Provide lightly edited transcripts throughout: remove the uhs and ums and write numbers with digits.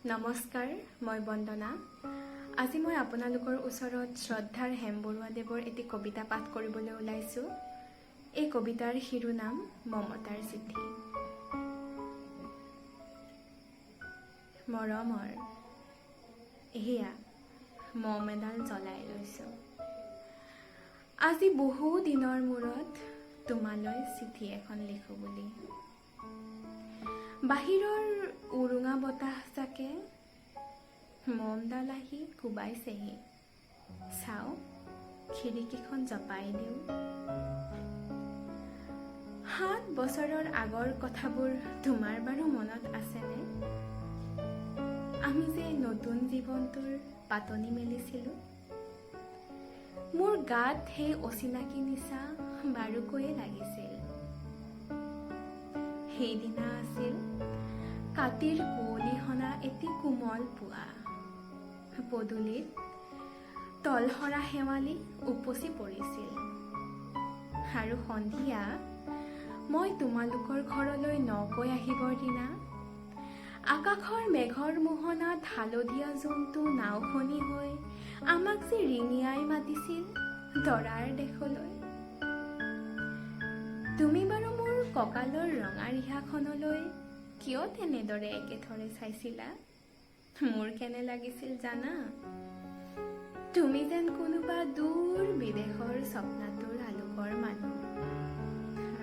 নমস্কাৰ, মই বন্দনা। আজি মই আপোনালোকৰ ওচৰত শ্ৰদ্ধাৰ হেম বৰুৱাদেৱৰ এটি কবিতা পাঠ কৰিবলৈ ওলাইছোঁ। এই কবিতাৰ শিৰোনাম মমতাৰ চিঠি। মৰমৰ, এয়া মম এডাল জ্বলাই লৈছোঁ। আজি বহু দিনৰ মূৰত তোমালৈ চিঠি এখন লিখোঁ বুলি। বাহিৰৰ উৰুঙা বতাহজাকে মমডাল আহি কোবাইছেহি। চাওঁ, খিৰিকীখন জপাই দিওঁ। 7 বছৰৰ আগৰ কথাবোৰ তোমাৰ বাৰু মনত আছেনে? আমি যে নতুন জীৱনটোৰ পাতনি মেলিছিলোঁ। মোৰ গাত সেই অচিনাকি নিচা বাৰুকৈয়ে লাগিছিল। সেইদিনা আছিল কাতিৰ কুঁৱলী সনা এটি কোমল পুৱা। পদূলিত তলসৰা শেৱালি উপচি পৰিছিল। আৰু সন্ধিয়া মই তোমালোকৰ ঘৰলৈ নকৈ আহিবৰ দিনা আকাশৰ মেঘৰ মোহনাত হালধীয়া জোনটো নাওখনি হৈ আমাক যে ৰিঙিয়াই মাতিছিল দৰাৰ দেশলৈ। তুমি বাৰু মোৰ কঁকালৰ ৰঙা ৰিহাখনলৈ কিয় তেনেদৰে একেথৰে চাইছিলা? মোৰ কেনে লাগিছিল জানা? তুমি যেন কোনোবা দূৰ বিদেশৰ স্বপ্নাতুৰ আলোকৰ মানুহ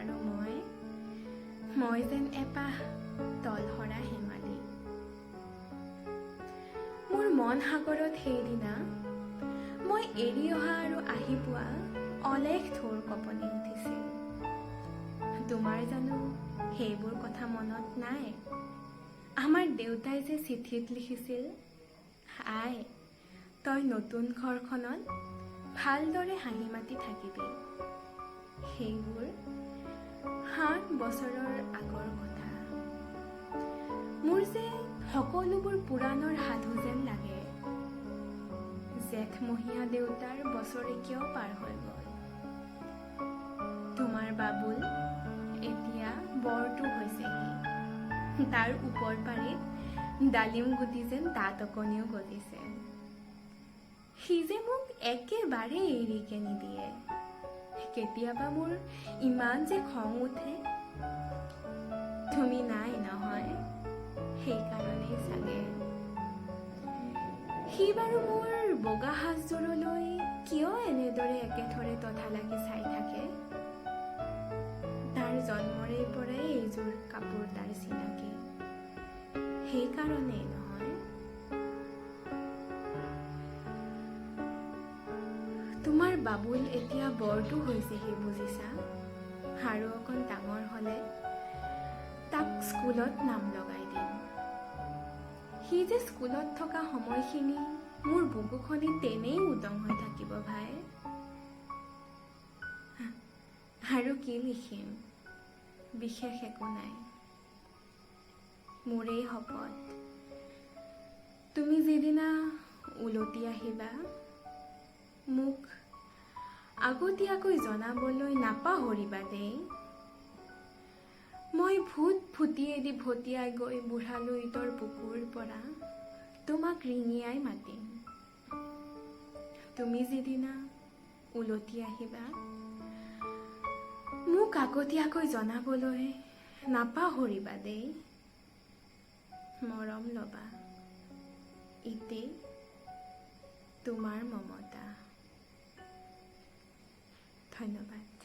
আৰু মই যেন এপাহ তলসৰা শেৱালি। মোৰ মন সাগৰত সেইদিনা মই এৰি অহা আৰু আহি পোৱা অলেখ ঢৌৰ কঁপনি উঠিছিল। তোমাৰ জানো সেইবোৰ কথা মনত নাই? আমাৰ দেউতাই যে চিঠিত লিখিছিল, আই, তই নতুন ঘৰখনত ভালদৰে হাঁহি মাতি থাকিবি। সেইবোৰ 7 বছৰৰ আগৰ কথা। মোৰ যে সকলোবোৰ পুৰাণৰ সাধু যেন লাগে। জেঠমহীয়া দেউতাৰ বছৰেকীয়াও পাৰ হৈ গ'ল। তোমাৰ বাবুল এতিয়া বৰটো হৈছেহি। তাৰ ওপৰ পাৰিত ডালিম গুটি যেন দাঁত অকণিও গজিছে। সি যে মোক একেবাৰে এৰিকে নিদিয়ে। কেতিয়াবা মোৰ ইমান যে খং উঠে। তুমি নাই নহয়, সেইকাৰণেই চাগে। সি বাৰু মোৰ বগা সাজযোৰলৈ কিয় এনেদৰে একেথৰে তথা লাগি চাই থাকে? তাৰ জন্মৰে পৰাই এইযোৰ কাপোৰ তাৰ চিনাকি, সেইকাৰণেই নহয়। তোমাৰ বাবুল এতিয়া বৰটো হৈছেহি বুজিছা। আৰু অকণ ডাঙৰ হ'লে তাক স্কুলত নাম লগাই দিম। সি যে স্কুলত থকা সময়খিনি মোৰ বুকুখনি তেনেই উদং হৈ থাকিব ভাই। আৰু কি লিখিম, বিশেষ একো নাই। মোৰেই শপত, তুমি যিদিনা উলটি আহিবা মোক আগতীয়াকৈ জনাবলৈ নাপাহৰিবা দেই। মই ভূত ভুটিয়েদি ভটিয়াই গৈ বুঢ়া লুইতৰ বুকুৰ পৰা তোমাক ৰিঙিয়াই মাতিম। তুমি যিদিনা উলটি আহিবা মোক আগতীয়াকৈ জনাবলৈ নাপাহৰিবা দেই। মৰম ল'বা, ইতি তোমাৰ মমতা। ধন্যবাদ।